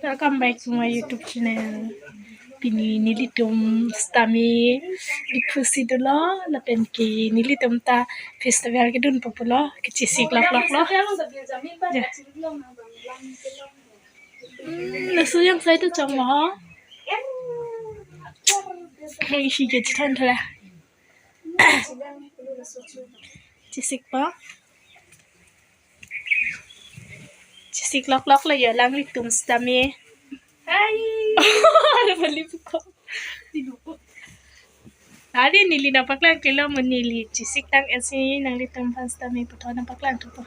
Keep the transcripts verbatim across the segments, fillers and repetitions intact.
Welcome back to my YouTube channel. Pini nelitum sitame Diphu si dolo, lapen ke nelitum ta festival kedun pulo, kechesik loklok lo. Ja. Hmm, laso ajoine sai ta chong mo ho. Hang isi ke chithan thala. Chesik po. Chesik loklok lo jo alanglitum sitame. Hai. Ada beli buku. Adi neli nangpaklang kelo mo, neli chesik tang esi nanglitum aphan sitame puthot nangpaklang thupo.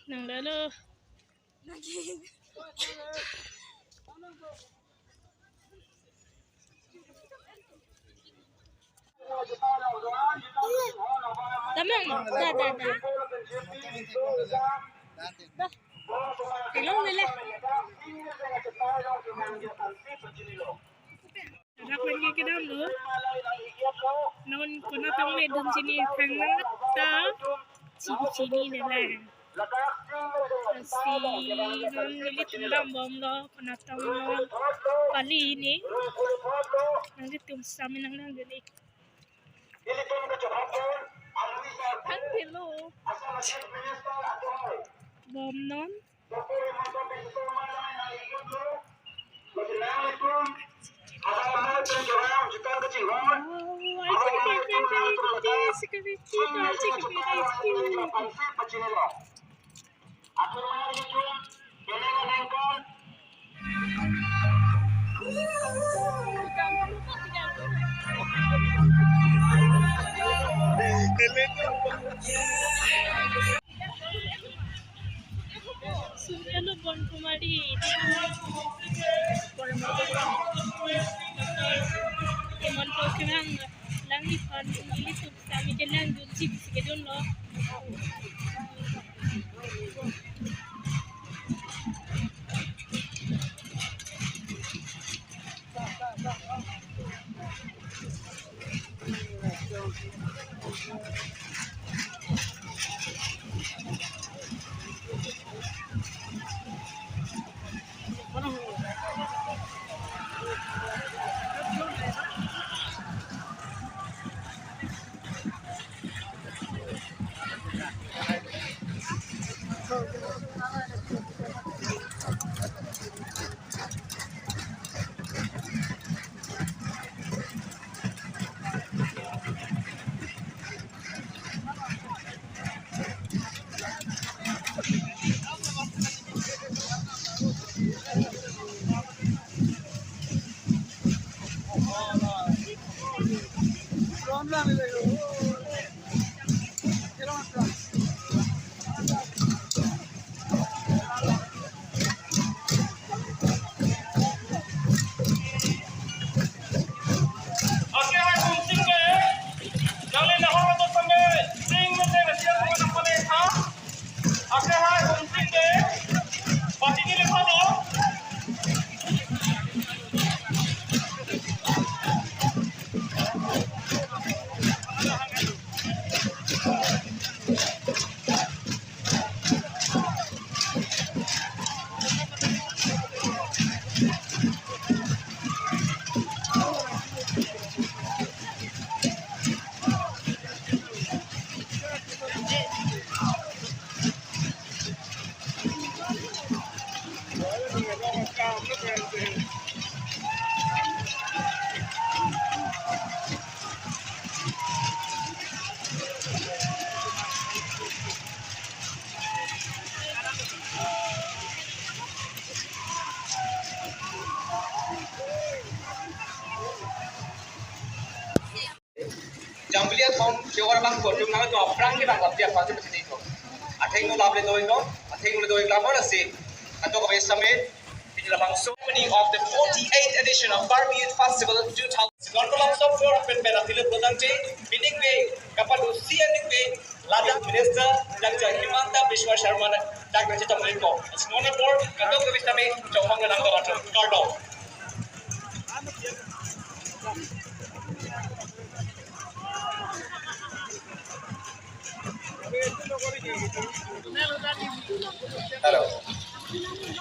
Nang lalo. Tamang, da, da, da. Da. Ilong nila. Arak lagi kedam lo. Non konatong le dun chini thang nang ta chini chini nila. Lasi non nelitum dambom lo konatong lo pali ni. Nanglitum sitame nang nang dun ik. Ang hello. Bom non. Surya lo Bon Kumari. Bon Kumari. Mon Kumari. Langni pan nelitum sitame kelang dun chip si kedun lo. Ake hai bumsing ke, jangli nahor atum sampai sing mesen asia koma nang pale tha. Ake hai bumsing ke, pati ni lekha do. Jambili athom, kewar bang kotum nang to aphrang ke bang kopi apa tu macam itu. Atheng no lap le doi no, atheng no le doi lap mo na si. Ato ko besa me, pinila bang so many of the forty-eighth edition of Karbi Youth Festival two thousand. Sigon kolam stop for pen pen apilot bodang che, pinik pe, kapado si anik pe, ladak minister, Doctor Himanta Biswa Sharma, Doctor Chitom Liko. Small board, kato ko besa me, chong bang lang ko ato. Hello.